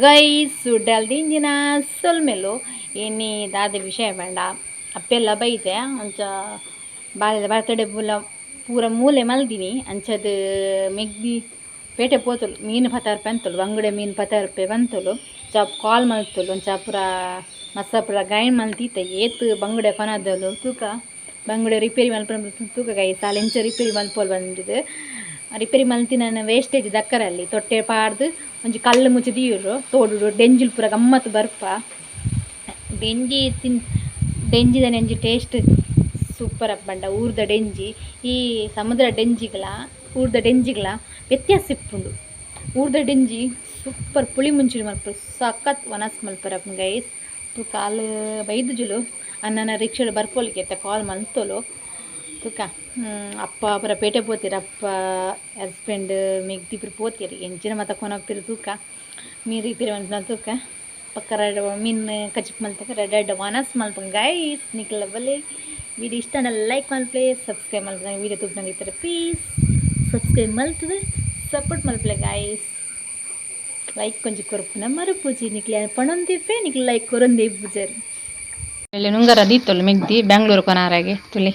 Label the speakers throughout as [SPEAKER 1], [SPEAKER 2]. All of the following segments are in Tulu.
[SPEAKER 1] ಗೈಸ್ ಉಡಲ್ ದಿಂಜಿನ ಸೊಲ್ಮೆಲು ಇನಿ ದಾದ ವಿಷಯ ಪಂಡ ಅಪ್ಪೆಲ್ಲ ಬೈದೆ ಅಂಚ ಬಾಲೆದ ಬರ್ತಡೆ ಪೂಲ ಪೂರ ಮೂಲೆ ಮಲ್ದಿನಿ ಅಂಚದ ಮೆಗ್ದಿ ಪೇಟೆ ಪೋತುಲು ಮೀನು ಪತ್ತಾರು ರೂಪಾಯಿ ಅಂತಲು ಬಂಗುಡೆ ಮೀನು ಪತ್ತಾರು ರೂಪಾಯಿ ಬಂತಲು ಚಾಪ್ ಕಾಲ್ ಮಲ್ತುಲು ಒಂಚ ಪೂರ ಮಸ್ತ ಪೂರ ಗ್ರೈಂಡ್ ಮಲ್ತೀತ ಏತ್ ಬಂಗುಡೆ ಕೊನದಲು ತೂಕ ಬಂಗುಡೆ ರಿಪೇರಿ ಮಲ್ಪುನ ತೂಕ ಗೈಸ್ ಆಲ್ ಎಂಚ ರಿಪೇರಿ ಮಲ್ಪೊಲು ಬಂದಿದ್ದು ರಿಪೇರಿ ಮಲ್ತಿನ ವೇಸ್ಟೇಜ್ ದಕ್ಕರಲ್ಲಿ ತೊಟ್ಟೆ ಪಾಡ್ದು ಒಂಜಿ ಕಲ್ಲು ಮುಚ್ಚಿ ದೀಯರು ತೋಡು ಡೆಂಜಿಲ್ ಪೂರ ಗಮ್ಮತ್ತು ಬರ್ಪ ಡೆಂಜಿ ತಿನ್ ಡೆಂಜಿದ ನೆಂಜಿ ಟೇಸ್ಟ್ ಸೂಪರ್ ಅಪ್ಪಂಡ ಊರ್ದ ಡೆಂಜಿ ಈ ಸಮುದ್ರ ಡೆಂಜಿಗಳ ಊರ್ದ ಡೆಂಜಿಗಳ ವ್ಯತ್ಯಾಸ ಇಪ್ಪುಂಡು ಊರ್ದ ಡೆಂಜಿ ಸೂಪರ್ ಪುಳಿ ಮುಂಚಿನ ಮಲ್ಪು ಸಖತ್ ವನಸ್ ಮಲ್ಪರ ಗೈಸ್ ಕಾಲು ಬೈದುಜುಲು ಅನ್ನನ ರಿಕ್ಷಾಡ್ ಬರ್ಪೋಲಿಕ್ಕೆ ಕಾಲ್ ಮಲ್ತೋಲು ತೂಕ ಅಪ್ಪ ಪೂರ ಪೇಟೆ ಪೋತೀರ ಅಪ್ಪ ಹಸ್ಬೆಂಡ್ ಮೆಗ್ದಿ ಪೂರ ಪೋತೀರಿ ಎಂಚಿನ ಮಾತ ಕೊನಪಿರು ತೂಕ ಮೀನು ರಿಪೇರಿ ಮನ್ಪುನ ತೂಕ ಪಕ್ಕ ರೆಡ್ ಮೀನು ಕಚಿಪ್ ಮಲ್ತಕ ರೆಡ್ ರೆಡ್ ವನಸ್ ಮಲ್ಪುನ ಗೈಸ್ ನಿಕ್ಲ ಬಲೆ ವಿಡಿಯೋ ಇಷ್ಟ ಲೈಕ್ ಮಲ್ಪಲೆ ಸಬ್ಸ್ಕ್ರೈಬ್ ಮಲ್ಪಲೆ ವಿಡಿಯೋ ತೂಪನಂಗೆ ಇತ್ತಾರೆ ಪ್ಲೀಸ್ ಸಬ್ಸ್ಕ್ರೈಬ್ ಮಲ್ತದೆ ಸಪೋರ್ಟ್ ಮಲ್ಪಲೆ ಗಾಯ್ಸ್ ಲೈಕ್ ಕೊಂಚ ಕೊರ್ಪುನ ಮರುಪೂಜಿ ನಿಕ್ಲೆ ಪಣೊಂದಿಪ್ಪೆ ನಿಕ್ಲೆ ಲೈಕ್ ಕೊರೊಂದೇ ಪೂಜಾರಿ ಇಲ್ಲಿ ನುಂಗರ ದೀತೊಲು ಮೆಗ್ದಿ ಬೆಂಗ್ಳೂರು ಕೊನಾರಾಗೆ ತುಲಿ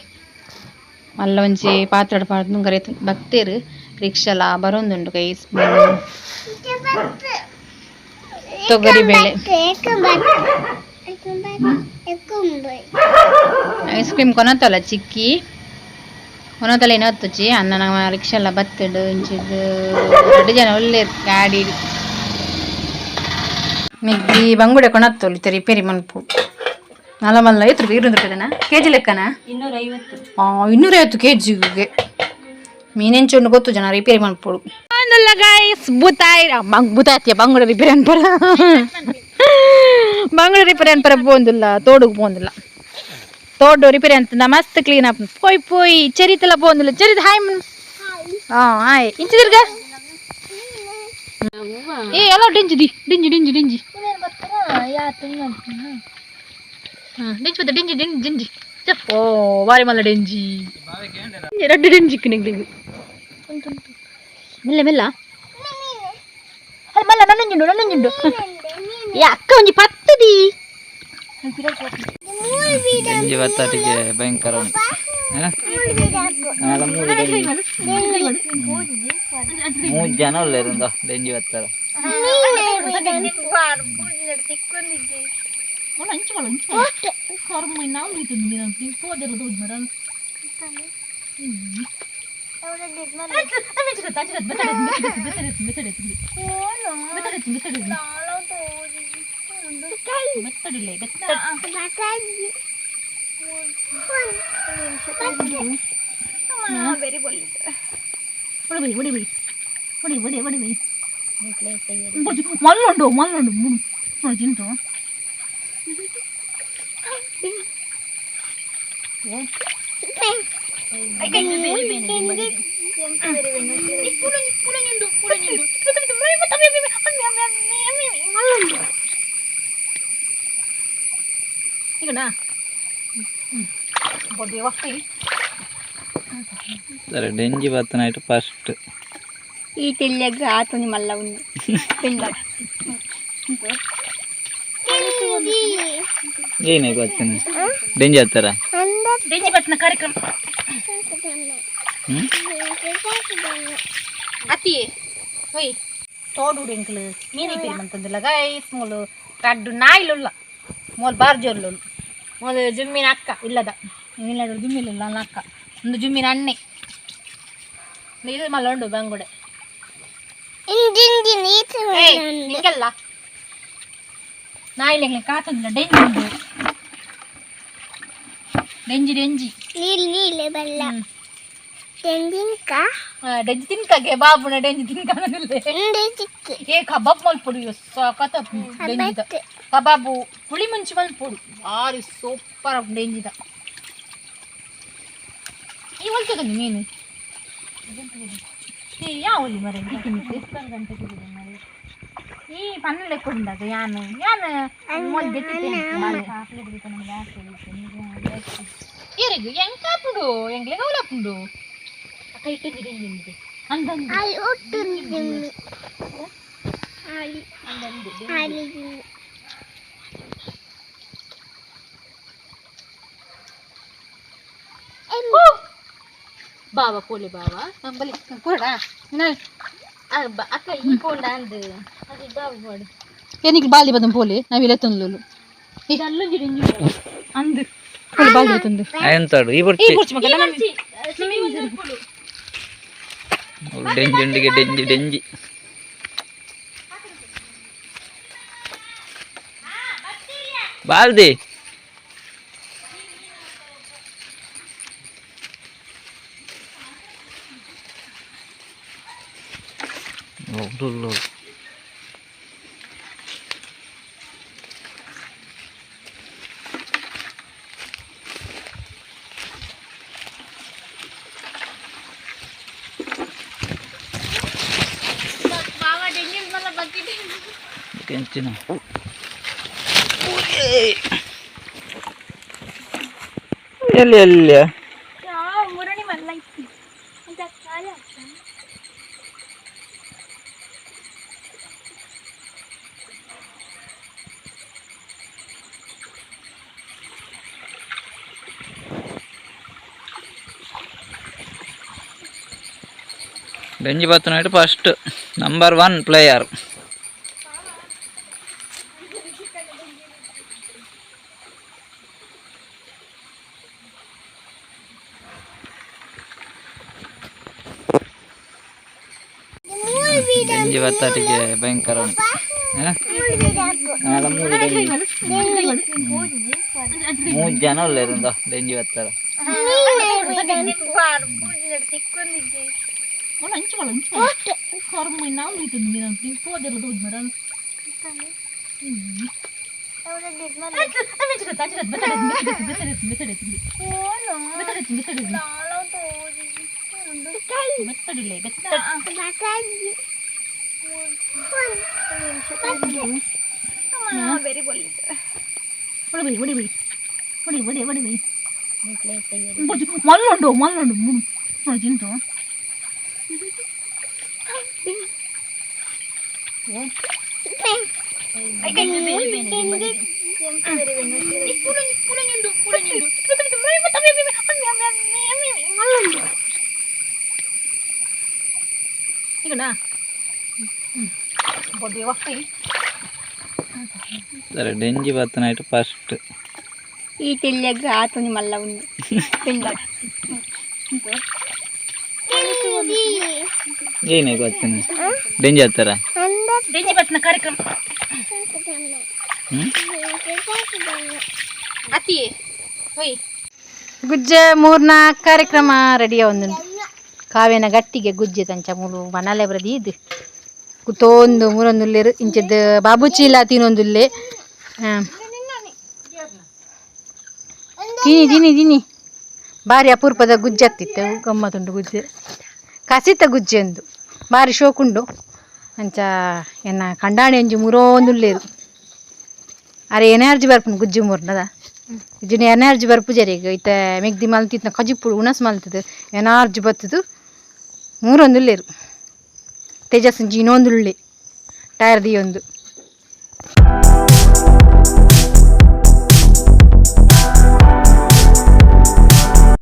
[SPEAKER 1] ಮಲ್ಲ ಒಂಜಿ ಪಾತ್ರೆಡ್ ಪಾಡ್ದ್ ನುಂಗರ ಭಕ್ತೆರ್ ರಿಕ್ಷಲ ಬರೊಂದುಂಡು ಗೈಸ್ ತೊಗರಿ ಬೇಳೆ ಐಸ್ ಕ್ರೀಮ್ ಕೊನತಲ್ಲ ಚಿಕ್ಕಿ ಕೊನತಲ್ಲ ಏನೊತ್ತುಚಿ ಅಣ್ಣನ ರಿಕ್ಷಲ್ಲ ಬತ್ತುಡು ಇಂಚಿದ್ ರಡ್ಡ್ ಜನ ಉಲ್ಲೆರ್ ಗಾಡಿ ಮೆಗ್ದಿ ಬಂಗುಡೆ ಕೊನತ್ತೊಲು ಇತ್ತೆ ರಿಪೇರಿ ಮನ್ಪು ಮಲ್ಲ ಮಲ್ಲ ಏತ್ ರೂಪಾಯಿ ಇರುಂದು ರೂಪಾಯಿದನಾ ಕೆಜಿ ಲೆಕ್ಕನಾ?
[SPEAKER 2] 250.
[SPEAKER 1] 250 ಕೆಜಿಗೆ ಮೀನೆಂಚುಂಡು ಗೊತ್ತು ಜನ ರಿಪೇರಿ ಮನ್ಪೊಡು ಅಂದಲ್ಲ ಗೈಸ್ ಬೂತಾಯ್ ಬೂತಾಯ್ತಿಯ ಬಂಗುಡೆ ರಿಪೇರಿ ಅನ್ಪರ ಬಂಗುಡೆ ರಿಪೇರಿ ಅನ್ಪರ ಪೋಂದಿಲ್ಲ ತೋಡುಗ್ ಪೋಂದಿಲ್ಲ ತೋಡು ರಿಪೇರಿ ಅಂತ ಮಸ್ತ್ ಕ್ಲೀನ್ ಅಪ್ ಪೋಯ್ ಪೋಯ್ ಚರಿತೆಲ್ಲ ಪೋಂದಿಲ್ಲ ಚರಿತ ಹಾಯ್ ಮನ್ ಹಾಂ ಹಾಯ್ ಇಂಚಿ ತಿರ್ಗ ಏ ಎಲ್ಲ ಡಿಂಜಿ the ಡಿಂಜಿ ಡಿಂಜಿ ಡಿಂಜಿ ಡಿಂಜಿ ಬತ್ತ ಡಿಂಜಿ ಡಿಂಜಿ ಡಿಂಜಿ ಓ ಬಾರಿ ಮಲ್ಲ ಡೆಂಜಿ ರಡ್ಡು ಡೆಂಜಿ ನಿಗ್ಲಿಗ್ ಮೆಲ್ಲ ಮೆಲ್ಲ ಅಲ್ಲಿ ಮಲ್ಲ ನನ್ನಂಜುಂಡು ನನ್ನಂಜುಂಡು ಏ ಅಕ್ಕ ಒಂಜಿ ಪತ್ತದಿ
[SPEAKER 3] ಡೆಂಜಿ ಬತ್ತಾಟಿಗೆ ಭಯಂಕರ ಉಂಟು ಮೂರು ಜನ ಉಲ್ಲೇರುಂದ ಡೆಂಜಿ ಬತ್ತಾರ
[SPEAKER 1] ಮಲ್ಲುಂಡು ಮಲ್ಲುಂಡು ಚಿಂತು
[SPEAKER 3] ಸರಿ ಡೆಂಜಿ ಬತ್ತನಾಯ್ತು ಫಸ್ಟ್
[SPEAKER 2] ಈ ತೆಲ್ಯಗ್ ಆತೊಂಜಿ ಮಲ್ಲ ಉಂಡು ಪಿಂಡ
[SPEAKER 3] ಏನೇ ಗೊತ್ತೇನೆ ಡೆಂಜಿ ಹತ್ತಾರ
[SPEAKER 1] ಡೆಂಜಿ ಬತ್ತಿನ ಕಾರ್ಯಕ್ರಮ
[SPEAKER 3] ಹ್ಮ್
[SPEAKER 1] ಅತಿ ಒಯ್ ತೋಡು ಎಂಕ್ಲು ಮೀನು ರಿಪೇರಿ ಮಂತಂದಿಲ್ಲ ಗೈಸ್ ಮೂಲು ರಡ್ಡು ನಾಯಿಲುಲ್ಲ ಮೋಲ್ ಬಾರ್ ಜೋರ್ಲು ಮೋಲು ಜುಮ್ಮಿನ ಅಕ್ಕ ಇಲ್ಲದ ಇಲ್ಲ ಜುಮ್ಮಿಲ್ಲ ನನ್ನ ಅಕ್ಕ ಒಂದು ಜುಮ್ಮಿನ ಅಣ್ಣೆ ಇದು ಮಲ್ಲ ಉಂಡು ಬಂಗುಡೆ ನಿಂಗೆಲ್ಲ ನಾಯಿಲೆಂಗ್ಲೆ ಕಾತಂದಿಲ್ಲ ಡೆಂಜಿ ಉಂಡು ಡೆಂಜಿ ಡೆಂಜಿ
[SPEAKER 4] ನೀಲ್ ನೀಲ್ ಬಲ್ಲ ತೆಂಗಿನಕ
[SPEAKER 1] ಡೆಂಜಿ ತಿನ್ಕಾಗೆ ಬಾಬುನ ಡೆಂಜಿ ತಿನ್ಕಾನಿಲ್ಲ
[SPEAKER 4] ಚಿಕ್ಕಿ
[SPEAKER 1] ಏ ಕಬಾಬ್ ಮಲ್ಪೊಡು ಸಖತ್ ಡೆಂಜಿದ ಕಬಾಬು ಪುಳಿ ಮುಂಚಿ ಮಲ್ಪೊಡು ಭಾರಿ ಸೂಪರ್ ಡೆಂಜಿದ ಈ ಒಲ್ತದ ಮೀನು ಏ ಯಾವ ಒಲಿ ಮರ ಈ ಪನ್ನೆಲೆ ಕೊಡುಂಡಾಗ ಯಾನು ಯಾನು ಮೊಲ್ ಏರಿಗು ಎಂಕಾಪುಂಡು ಎಂಗ್ಲಿಗೆ ಅವಲಪ್ಪುಂಡು
[SPEAKER 4] ಅಲ್ಲಿ ಒಟ್ಟು
[SPEAKER 1] ಬಾವ ಪೋಲೆ ಬಾವ ಬಲಿ ಪೋಡಾ ಅಕ್ಕ ಈ ಪೋಂಡ ಅಂದ್ ಅದು ಬಾವ ಪೋಡು
[SPEAKER 5] ಏನಿಗೆ ಬಾಲ್ದಿ ಬದಂ ಪೋಲೆ ನಾವಿಲ್ಲ ತಂದ್ಲುಲು ಅಂದು ಪೋಲೆ ಬಾಲ್ದಿ ತಂದು
[SPEAKER 3] ಎಂತಾಡು ಈ ಬುರ್ಚಿ
[SPEAKER 5] ಈ ಬುರ್ಚಿ ಮಗ ನಮ್ಮ
[SPEAKER 3] ಡೆಂಜಿ ಉಂಡಿಗೆ ಡೆಂಜಿ ಡೆಂಜಿ ಬಾಲ್ದಿ ಕೆಂಚಿನ ಎಲ್ಲಿ ಎಲ್ಲಿ
[SPEAKER 2] ಮುರಣಿ ಮಲ್ಲ ಇತ್ತು ಅಂತ ಖಾಲಿ
[SPEAKER 3] ಡೆಂಜಿ ಬತ್ತನಾಯ್ತು first number 1 player. ಡೆಂಜಿ ಬತ್ತಾಟಿಗೆ ಭಯಂಕರ ಉಂಟು. ಹ? ನಾಳೆ ಮೂರು ಡೆಂಜಿ. ಮೂರು ಜನ ಉಳ್ಳೇರಿಂದ ಡೆಂಜಿ ಬತ್ತಾರ.
[SPEAKER 5] ಮಲ್ಲುಂಡು ಮಲ್ಲುಂಡು ಜಿಂತು
[SPEAKER 3] ಸರಿ ಡೆಂಜಿ ಬತ್ತನಾಯ್ತು ಫಸ್ಟ್.
[SPEAKER 2] ಈ ತೆಲ್ಯಗ್ ಆತೊಂಜಿ ಮಲ್ಲ ಉಂಡು ಬೆಂಡ
[SPEAKER 3] ಏನೇ ಗೊತ್ತೇನೆ ಡೆಂಜಿ ಹತ್ತಾರ.
[SPEAKER 5] ಡೆಂಜಿ ಬತ್ನ ಕಾರ್ಯಕ್ರಮ
[SPEAKER 3] ಹ್ಮ್
[SPEAKER 5] ಅತಿ ಒಯ್
[SPEAKER 1] ಗುಜ್ಜೆ ಮೂರ್ನಾಲ್ಕು ಕಾರ್ಯಕ್ರಮ ರೆಡಿಯ ಒಂದುಂಡು ಕಾವ್ಯನ ಗಟ್ಟಿಗೆ ಗುಜ್ಜೆ ತಂಚ ಮೂಲು ಮನಲೆ ಬರದಿ ಇದು ಕುತ್ತೊಂದು ಮೂರೊಂದುಲ್ಲೇರು ಇಂಚದ ಬಾಬುಚೀಲ ತಿನ್ನೊಂದುಲ್ಲೆ. ತಿನ್ನಿ ತಿನ್ನಿ ತಿನ್ನಿ ಬಾರಿ ಅಪರೂಪದ ಗುಜ್ಜೆ ಅತ್ತಿತ್ತು ಗಮ್ಮತ್ತುಂಡು ಗುಜ್ಜೆ ಕಸಿತ ಗುಜ್ಜೆ ಒಂದು ಬಾರಿ ಶೋಕುಂಡು ಅಂಚ ಎನ್ನ ಕಂಡಾಣಿ ಒಂಜಿ ಮೂರೊಂದುಲ್ಲೇರು ಅರೆ ಎನರ್ಜಿ ಬರ್ಪುಂಡು ಗುಜ್ಜೆ ಮೂರ್ನದ ಗುಜ್ಜಿನ ಎನರ್ಜಿ ಬರ್ಪು ಜರಿಗೆ ಇತ್ತೆ ಮೆಗ್ದಿ ಮಲ್ತಿತ್ನ ಕಜಿಪುಡು ಉಣಸ್ ಮಲ್ತದು ಎನರ್ಜಿ ಬತ್ತದು ಮೂರೊಂದುಲ್ಲೇರು ತೇಜಸ್ ಒಂಜಿ ಇನ್ನೊಂದುಳ್ಳೆ ಟೈರ್ ದಿಯೊಂದು.